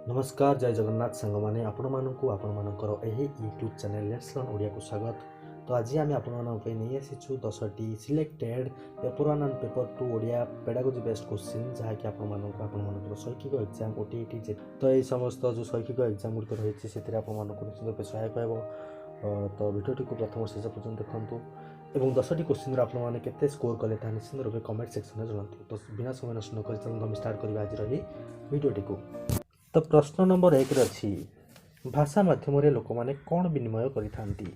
ନମସ୍କାର, ଜୟ ଜଗନ୍ନାଥ ସାଙ୍ଗମାନେ। ଆପଣମାନଙ୍କୁ ଆପଣମାନଙ୍କର ଏହି ୟୁଟ୍ୟୁବ୍ ଚ୍ୟାନେଲ୍ let's learn ଓଡ଼ିଆକୁ ସ୍ୱାଗତ। ତ ଆଜି ଆମେ ଆପଣମାନଙ୍କ ପାଇଁ ନେଇ ଆସିଛୁ 10ଟି selected paper 1 and paper 2 Odia pedagogy based question, ଯାହାକି ଆପଣମାନଙ୍କୁ ଆପଣମାନଙ୍କର ଶୈକ୍ଷିକ ଏକ୍ଜାମ୍, OTET, ତ ଏହି ସମସ୍ତ ଯେଉଁ ଶୈକ୍ଷିକ ଏକ୍ଜାମ୍ ଗୁଡ଼ିକ ରହିଛି, ସେଥିରେ ଆପଣମାନଙ୍କୁ ନିଶ୍ଚିତ ରୂପେ ସହାୟକ ହେବ। ତ ଭିଡ଼ିଓଟିକୁ ପ୍ରଥମ ଶେଷ ପର୍ଯ୍ୟନ୍ତ ଦେଖନ୍ତୁ ଏବଂ 10ଟି କୋଶ୍ଚିନ୍ର ଆପଣମାନେ କେତେ ସ୍କୋର୍ କଲେ, ତାହା ନିଶ୍ଚିତ ରୂପେ କମେଣ୍ଟ ସେକ୍ସନରେ ଜଣାନ୍ତୁ। ତ ବିନା ସମୟ ନଷ୍ଟ ନକରି ଚାଲନ୍ତୁ, ଆମେ ଷ୍ଟାର୍ଟ କରିବା ଆଜିର ଏହି ଭିଡ଼ିଓଟିକୁ। ତ ପ୍ରଶ୍ନ ନମ୍ବର 1ରେ ଅଛି, ଭାଷା ମାଧ୍ୟମରେ ଲୋକମାନେ କ'ଣ ବିନିମୟ କରିଥାନ୍ତି?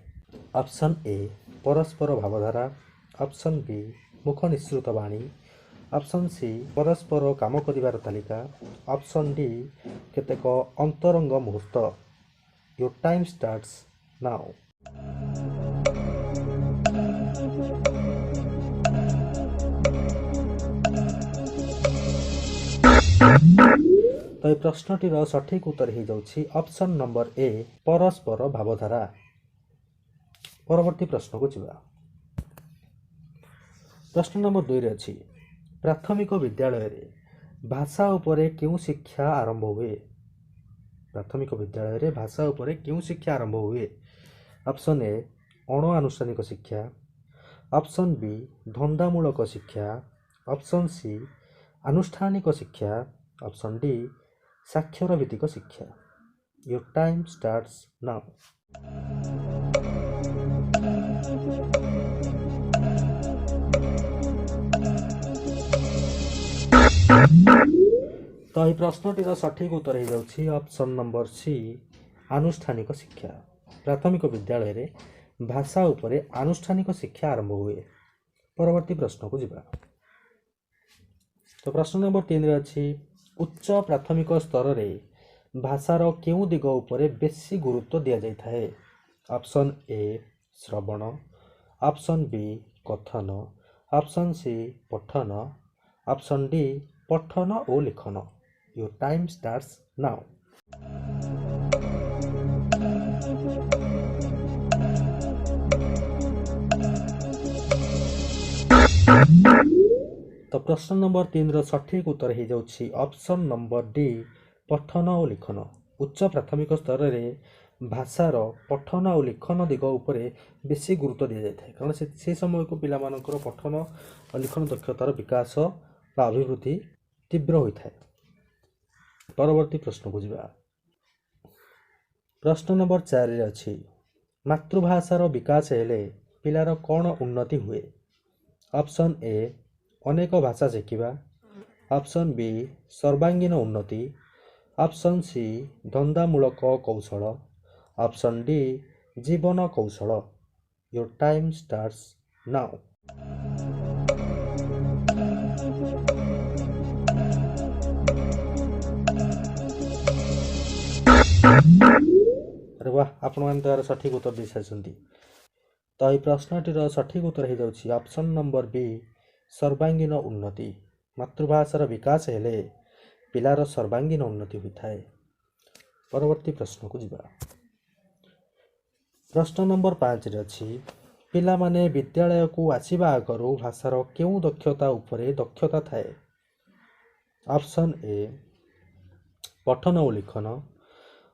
ଅପସନ୍ ଏ, ପରସ୍ପର ଭାବଧାରା। ଅପସନ୍ ବି, ମୁଖ ନିଃସୃତ ବାଣୀ। ଅପସନ୍ ସି, ପରସ୍ପର କାମ କରିବାର ତାଲିକା। ଅପସନ୍ ଡି, କେତେକ ଅନ୍ତରଙ୍ଗ ମୁହୂର୍ତ୍ତ। Your time starts now. ତ ଏ ପ୍ରଶ୍ନଟିର ସଠିକ୍ ଉତ୍ତର ହେଇଯାଉଛି ଅପସନ୍ ନମ୍ବର ଏ, ପରସ୍ପର ଭାବଧାରା। ପରବର୍ତ୍ତୀ ପ୍ରଶ୍ନକୁ ଯିବା। ପ୍ରଶ୍ନ ନମ୍ବର 2ରେ ଅଛି, ପ୍ରାଥମିକ ବିଦ୍ୟାଳୟରେ ଭାଷା ଉପରେ କେଉଁ ଶିକ୍ଷା ଆରମ୍ଭ ହୁଏ? ପ୍ରାଥମିକ ବିଦ୍ୟାଳୟରେ ଭାଷା ଉପରେ କେଉଁ ଶିକ୍ଷା ଆରମ୍ଭ ହୁଏ? ଅପସନ୍ ଏ, ଅଣ ଆନୁଷ୍ଠାନିକ ଶିକ୍ଷା। ଅପସନ୍ ବି, ଧନ୍ଦାମୂଳକ ଶିକ୍ଷା। ଅପସନ୍ ସି, ଆନୁଷ୍ଠାନିକ ଶିକ୍ଷା। ଅପସନ୍ ଡି, ସାକ୍ଷର ଭିତ୍ତିକ ଶିକ୍ଷା। Your time starts now. ତ ଏହି ପ୍ରଶ୍ନଟିର ସଠିକ୍ ଉତ୍ତର ହେଇଯାଉଛି ଅପସନ୍ ନମ୍ବର ସି, ଆନୁଷ୍ଠାନିକ ଶିକ୍ଷା। ପ୍ରାଥମିକ ବିଦ୍ୟାଳୟରେ ଭାଷା ଉପରେ ଆନୁଷ୍ଠାନିକ ଶିକ୍ଷା ଆରମ୍ଭ ହୁଏ। ପରବର୍ତ୍ତୀ ପ୍ରଶ୍ନକୁ ଯିବା। ତ ପ୍ରଶ୍ନ ନମ୍ବର 3ରେ ଅଛି, ଉଚ୍ଚ ପ୍ରାଥମିକ ସ୍ତରରେ ଭାଷାର କେଉଁ ଦିଗ ଉପରେ ବେଶୀ ଗୁରୁତ୍ୱ ଦିଆଯାଇଥାଏ? ଅପସନ୍ ଏ, ଶ୍ରବଣ। ଅପସନ୍ ବି, କଥନ। ଅପସନ୍ ସି, ପଠନ। ଅପସନ୍ ଡି, ପଠନ ଓ ଲିଖନ। Your time starts now. ତ ପ୍ରଶ୍ନ ନମ୍ବର 3ର ସଠିକ୍ ଉତ୍ତର ହେଇଯାଉଛି ଅପସନ୍ ନମ୍ବର ଡି, ପଠନ ଓ ଲିଖନ। ଉଚ୍ଚ ପ୍ରାଥମିକ ସ୍ତରରେ ଭାଷାର ପଠନ ଆଉ ଲିଖନ ଦିଗ ଉପରେ ବେଶୀ ଗୁରୁତ୍ୱ ଦିଆଯାଇଥାଏ, କାରଣ ସେ ସମୟକୁ ପିଲାମାନଙ୍କର ପଠନ ଓ ଲିଖନ ଦକ୍ଷତାର ବିକାଶ ବା ଅଭିବୃଦ୍ଧି ତୀବ୍ର ହୋଇଥାଏ। ପରବର୍ତ୍ତୀ ପ୍ରଶ୍ନକୁ ଯିବା। ପ୍ରଶ୍ନ ନମ୍ବର 4ରେ ଅଛି, ମାତୃଭାଷାର ବିକାଶ ହେଲେ ପିଲାର କ'ଣ ଉନ୍ନତି ହୁଏ? ଅପସନ୍ ଏ, ଅନେକ ଭାଷା ଶିଖିବା। ଅପସନ୍ ବି, ସର୍ବାଙ୍ଗୀନ ଉନ୍ନତି। ଅପସନ୍ ସି, ଧନ୍ଦାମୂଳକ କୌଶଳ। ଅପସନ୍ ଡି, ଜୀବନ କୌଶଳ। Your time starts now. ଆରେ ବାহ, ଆପଣମାନେ ତ ଏହାର ସଠିକ୍ ଉତ୍ତର ଦେଇସାରିଛନ୍ତି। ତ ଏହି ପ୍ରଶ୍ନଟିର ସଠିକ୍ ଉତ୍ତର ହେଇଯାଉଛି ଅପସନ୍ ନମ୍ବର ବି, ସର୍ବାଙ୍ଗୀନ ଉନ୍ନତି। ମାତୃଭାଷାର ବିକାଶ ହେଲେ ପିଲାର ସର୍ବାଙ୍ଗୀନ ଉନ୍ନତି ହୋଇଥାଏ। ପରବର୍ତ୍ତୀ ପ୍ରଶ୍ନକୁ ଯିବା। ପ୍ରଶ୍ନ ନମ୍ବର 5ରେ ଅଛି, ପିଲାମାନେ ବିଦ୍ୟାଳୟକୁ ଆସିବା ଆଗରୁ ଭାଷାର କେଉଁ ଦକ୍ଷତା ଉପରେ ଦକ୍ଷତା ଥାଏ? ଅପସନ୍ ଏ, ପଠନ ଓ ଲିଖନ।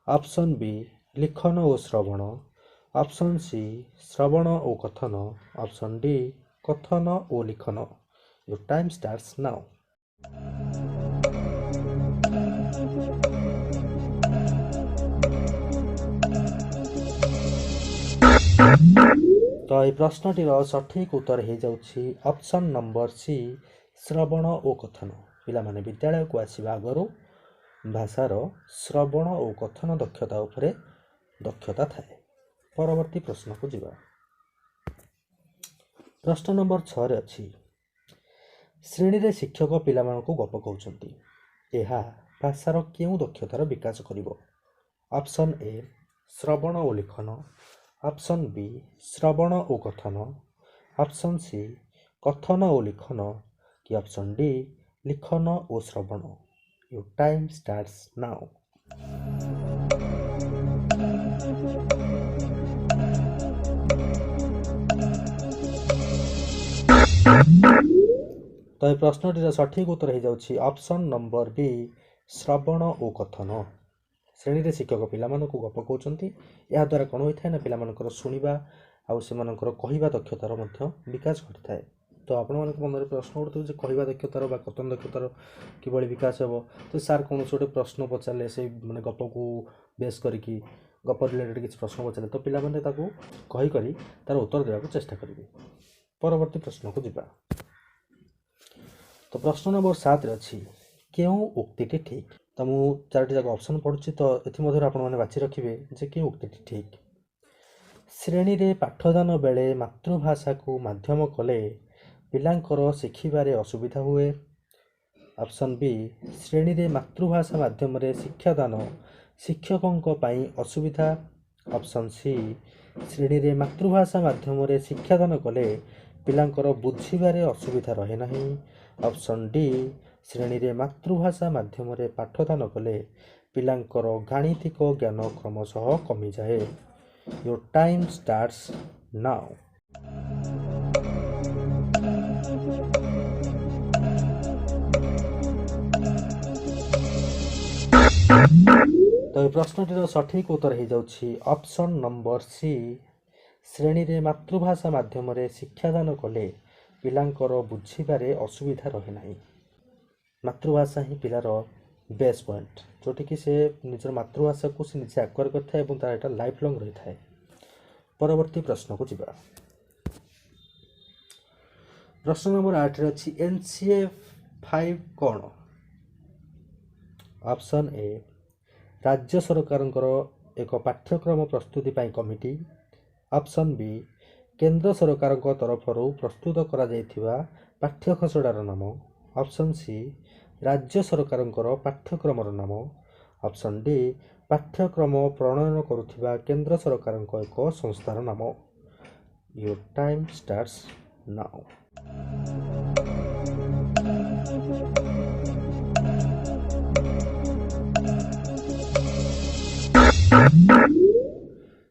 ଅପସନ୍ ବି, ଲିଖନ ଓ ଶ୍ରବଣ। ଅପସନ୍ ସି, ଶ୍ରବଣ ଓ କଥନ। ଅପସନ୍ ଡି, କଥନ ଓ ଲିଖନ। Your time starts now. ତ ଏହି ପ୍ରଶ୍ନଟିର ସଠିକ୍ ଉତ୍ତର ହେଇଯାଉଛି ଅପସନ୍ ନମ୍ବର ସି, ଶ୍ରବଣ ଓ କଥନ। ପିଲାମାନେ ବିଦ୍ୟାଳୟକୁ ଆସିବା ଆଗରୁ ଭାଷାର ଶ୍ରବଣ ଓ କଥନ ଦକ୍ଷତା ଉପରେ ଦକ୍ଷତା ଥାଏ। ପରବର୍ତ୍ତୀ ପ୍ରଶ୍ନକୁ ଯିବା। ପ୍ରଶ୍ନ ନମ୍ବର 6ରେ ଅଛି, ଶ୍ରେଣୀରେ ଶିକ୍ଷକ ପିଲାମାନଙ୍କୁ ଗପ କହୁଛନ୍ତି, ଏହା ଭାଷାର କେଉଁ ଦକ୍ଷତାର ବିକାଶ କରିବ? ଅପସନ୍ ଏ, ଶ୍ରବଣ ଓ ଲିଖନ। ଅପସନ୍ ବି, ଶ୍ରବଣ ଓ କଥନ। ଅପସନ୍ ସି, କଥନ ଓ ଲିଖନ କି ଅପସନ୍ ଡି, ଲିଖନ ଓ ଶ୍ରବଣ। Your time starts now. ତ ଏ ପ୍ରଶ୍ନଟିର ସଠିକ୍ ଉତ୍ତର ହେଇଯାଉଛି ଅପସନ୍ ନମ୍ବର ବି, ଶ୍ରବଣ ଓ କଥନ। ଶ୍ରେଣୀରେ ଶିକ୍ଷକ ପିଲାମାନଙ୍କୁ ଗପ କହୁଛନ୍ତି। ଏହାଦ୍ୱାରା କ'ଣ ହୋଇଥାଏ ନା ପିଲାମାନଙ୍କର ଶୁଣିବା ଆଉ ସେମାନଙ୍କର କହିବା ଦକ୍ଷତାର ମଧ୍ୟ ବିକାଶ ଘଟିଥାଏ। ତ ଆପଣମାନଙ୍କ ମନରେ ପ୍ରଶ୍ନ ଉଠୁଥିବ ଯେ କହିବା ଦକ୍ଷତାର ବା କଥନ ଦକ୍ଷତାର କିଭଳି ବିକାଶ ହେବ। ତ ସାର୍ କୌଣସି ଗୋଟେ ପ୍ରଶ୍ନ ପଚାରିଲେ, ସେଇ ମାନେ ଗପକୁ ବେସ୍ କରିକି ଗପ ରିଲେଟେଡ଼ କିଛି ପ୍ରଶ୍ନ ପଚାରିଲେ, ତ ପିଲାମାନେ ତାକୁ କହିକରି ତା'ର ଉତ୍ତର ଦେବାକୁ ଚେଷ୍ଟା କରିବେ। ପରବର୍ତ୍ତୀ ପ୍ରଶ୍ନକୁ ଯିବା। ତ ପ୍ରଶ୍ନ ନମ୍ବର 7ରେ ଅଛି, କେଉଁ ଉକ୍ତିଟି ଠିକ୍? ତ ମୁଁ 4ଟି ଯାକ ଅପସନ୍ ପଢ଼ୁଛି, ତ ଏଥିମଧ୍ୟରୁ ଆପଣମାନେ ବାଛି ରଖିବେ ଯେ କେଉଁ ଉକ୍ତିଟି ଠିକ୍। ଶ୍ରେଣୀରେ ପାଠଦାନ ବେଳେ ମାତୃଭାଷାକୁ ମାଧ୍ୟମ କଲେ ପିଲାଙ୍କର ଶିଖିବାରେ ଅସୁବିଧା ହୁଏ। ଅପସନ୍ ବି, ଶ୍ରେଣୀରେ ମାତୃଭାଷା ମାଧ୍ୟମରେ ଶିକ୍ଷାଦାନ ଶିକ୍ଷକଙ୍କ ପାଇଁ ଅସୁବିଧା। ଅପସନ୍ ସି, ଶ୍ରେଣୀରେ ମାତୃଭାଷା ମାଧ୍ୟମରେ ଶିକ୍ଷାଦାନ କଲେ ପିଲାଙ୍କର ବୁଝିବାରେ ଅସୁବିଧା ରହେ ନାହିଁ। ଅପସନ୍ ଡି, ଶ୍ରେଣୀରେ ମାତୃଭାଷା ମାଧ୍ୟମରେ ପାଠଦାନ କଲେ ପିଲାଙ୍କର ଗାଣିତିକ ଜ୍ଞାନ କ୍ରମଶଃ କମିଯାଏ। Your time starts now. ତ ଏ ପ୍ରଶ୍ନଟିର ସଠିକ୍ ଉତ୍ତର ହେଇଯାଉଛି ଅପସନ୍ ନମ୍ବର ସି, ଶ୍ରେଣୀରେ ମାତୃଭାଷା ମାଧ୍ୟମରେ ଶିକ୍ଷାଦାନ କଲେ ପିଲାଙ୍କର ବୁଝିବାରେ ଅସୁବିଧା ରହେ ନାହିଁ। ମାତୃଭାଷା ହିଁ ପିଲାର ବେସ୍ ପଏଣ୍ଟ, ଯେଉଁଠିକି ସେ ନିଜର ମାତୃଭାଷାକୁ ସେ ନିଜେ ଆକ୍ୱାର କରିଥାଏ ଏବଂ ତା'ର ଏଇଟା ଲାଇଫ୍ ଲଙ୍ଗ୍ ରହିଥାଏ। ପରବର୍ତ୍ତୀ ପ୍ରଶ୍ନକୁ ଯିବା। ପ୍ରଶ୍ନ ନମ୍ବର 8ରେ ଅଛି, NCF 5 କ'ଣ? ଅପସନ୍ ଏ, ରାଜ୍ୟ ସରକାରଙ୍କର ଏକ ପାଠ୍ୟକ୍ରମ ପ୍ରସ୍ତୁତି ପାଇଁ କମିଟି। ଅପସନ୍ ବି, କେନ୍ଦ୍ର ସରକାରଙ୍କ ତରଫରୁ ପ୍ରସ୍ତୁତ କରାଯାଇଥିବା ପାଠ୍ୟଖସଡ଼ାର ନାମ। ଅପସନ୍ ସି, ରାଜ୍ୟ ସରକାରଙ୍କର ପାଠ୍ୟକ୍ରମର ନାମ। ଅପସନ୍ ଡି, ପାଠ୍ୟକ୍ରମ ପ୍ରଣୟନ କରୁଥିବା କେନ୍ଦ୍ର ସରକାରଙ୍କ ଏକ ସଂସ୍ଥାର ନାମ। Your time starts now.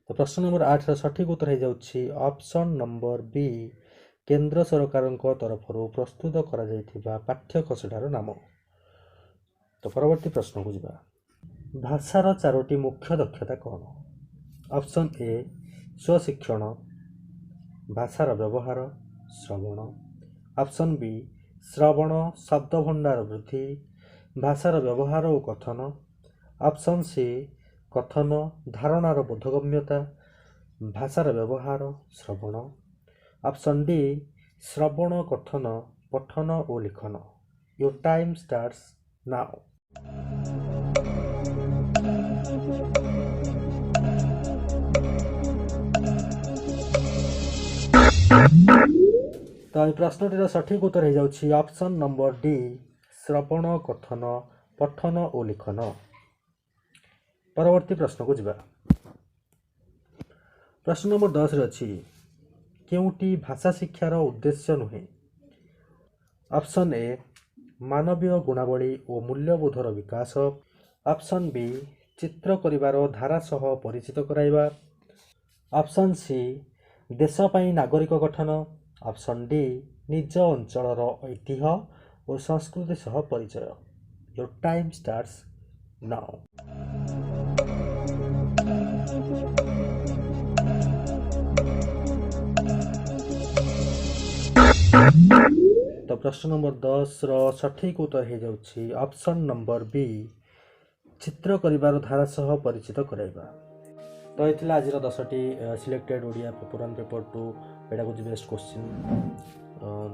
ତ ପ୍ରଶ୍ନ ନମ୍ବର 8ର ସଠିକ୍ ଉତ୍ତର ହେଇଯାଉଛି ଅପସନ୍ ନମ୍ବର ବି, କେନ୍ଦ୍ର ସରକାରଙ୍କ ତରଫରୁ ପ୍ରସ୍ତୁତ କରାଯାଇଥିବା ପାଠ୍ୟଖସଡ଼ାର ନାମ। ତ ପରବର୍ତ୍ତୀ ପ୍ରଶ୍ନକୁ ଯିବା। ଭାଷାର 4ଟି ମୁଖ୍ୟ ଦକ୍ଷତା କ'ଣ? ଅପସନ୍ ଏ, ସ୍ୱଶିକ୍ଷଣ, ଭାଷାର ବ୍ୟବହାର, ଶ୍ରବଣ। ଅପସନ୍ ବି, ଶ୍ରବଣ, ଶବ୍ଦଭଣ୍ଡାର ବୃଦ୍ଧି, ଭାଷାର ବ୍ୟବହାର ଓ କଥନ। ଅପସନ୍ ସି, କଥନ, ଧାରଣାର ବୋଧଗମ୍ୟତା, ଭାଷାର ବ୍ୟବହାର, ଶ୍ରବଣ। ଅପସନ୍ ଡି, ଶ୍ରବଣ, କଥନ, ପଠନ ଓ ଲିଖନ। Your time starts now. ତ ଏହି ପ୍ରଶ୍ନଟିର ସଠିକ୍ ଉତ୍ତର ହେଇଯାଉଛି ଅପସନ୍ ନମ୍ବର ଡି, ଶ୍ରବଣ, କଥନ, ପଠନ ଓ ଲିଖନ। ପରବର୍ତ୍ତୀ ପ୍ରଶ୍ନକୁ ଯିବା। ପ୍ରଶ୍ନ ନମ୍ବର 10ରେ ଅଛି, କେଉଁଟି ଭାଷା ଶିକ୍ଷାର ଉଦ୍ଦେଶ୍ୟ ନୁହେଁ? ଅପସନ୍ ଏ, ମାନବୀୟ ଗୁଣାବଳୀ ଓ ମୂଲ୍ୟବୋଧର ବିକାଶ। ଅପସନ୍ ବି, ଚିତ୍ର କରିବାର ଧାରା ସହ ପରିଚିତ କରାଇବା। ଅପସନ୍ ସି, ଦେଶ ପାଇଁ ନାଗରିକ ଗଠନ। ଅପସନ୍ ଡି, ନିଜ ଅଞ୍ଚଳର ଐତିହ୍ୟ ଓ ସଂସ୍କୃତି ସହ ପରିଚୟ। Your time starts now. ତ ପ୍ରଶ୍ନ ନମ୍ବର 10ର ସଠିକ୍ ଉତ୍ତର ହେଇଯାଉଛି ଅପସନ୍ ନମ୍ବର ବି, ଚିତ୍ର କରିବାର ଧାରା ସହ ପରିଚିତ କରାଇବା। ତ ଏ ଥିଲା ଆଜିର 10ଟି selected Odia paper 1, paper 2 pedagogy based question,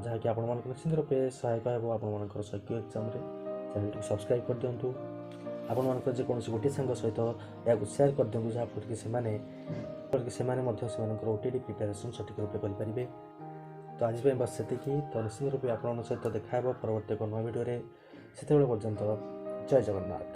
ଯାହାକି ଆପଣମାନଙ୍କୁ ନିଶ୍ଚିନ୍ତ ରୂପେ ସହାୟକ ହେବ ଆପଣମାନଙ୍କର ସୈକ୍ୟ ଏକ୍ଜାମ୍ରେ। ଚ୍ୟାନେଲଟିକୁ ସବସ୍କ୍ରାଇବ୍ କରିଦିଅନ୍ତୁ। ଆପଣମାନଙ୍କର ଯେକୌଣସି ଗୋଟିଏ ସାଙ୍ଗ ସହିତ ଏହାକୁ ସେୟାର କରିଦିଅନ୍ତୁ, ଯାହାଫଳରେ କି ସେମାନେ ମଧ୍ୟ ସେମାନଙ୍କର OTET preparation ସଠିକ୍ ରୂପେ କରିପାରିବେ। ତ ଆଜି ପାଇଁ ବାସ୍ ସେତିକି। ତ ନିଶ୍ଚିନ୍ତ ରୂପେ ଆପଣଙ୍କ ସହିତ ଦେଖା ହେବ ପରବର୍ତ୍ତୀ ଏକ ନୂଆ ଭିଡ଼ିଓରେ। ସେତେବେଳେ ପର୍ଯ୍ୟନ୍ତ ଜୟ ଜଗନ୍ନାଥ।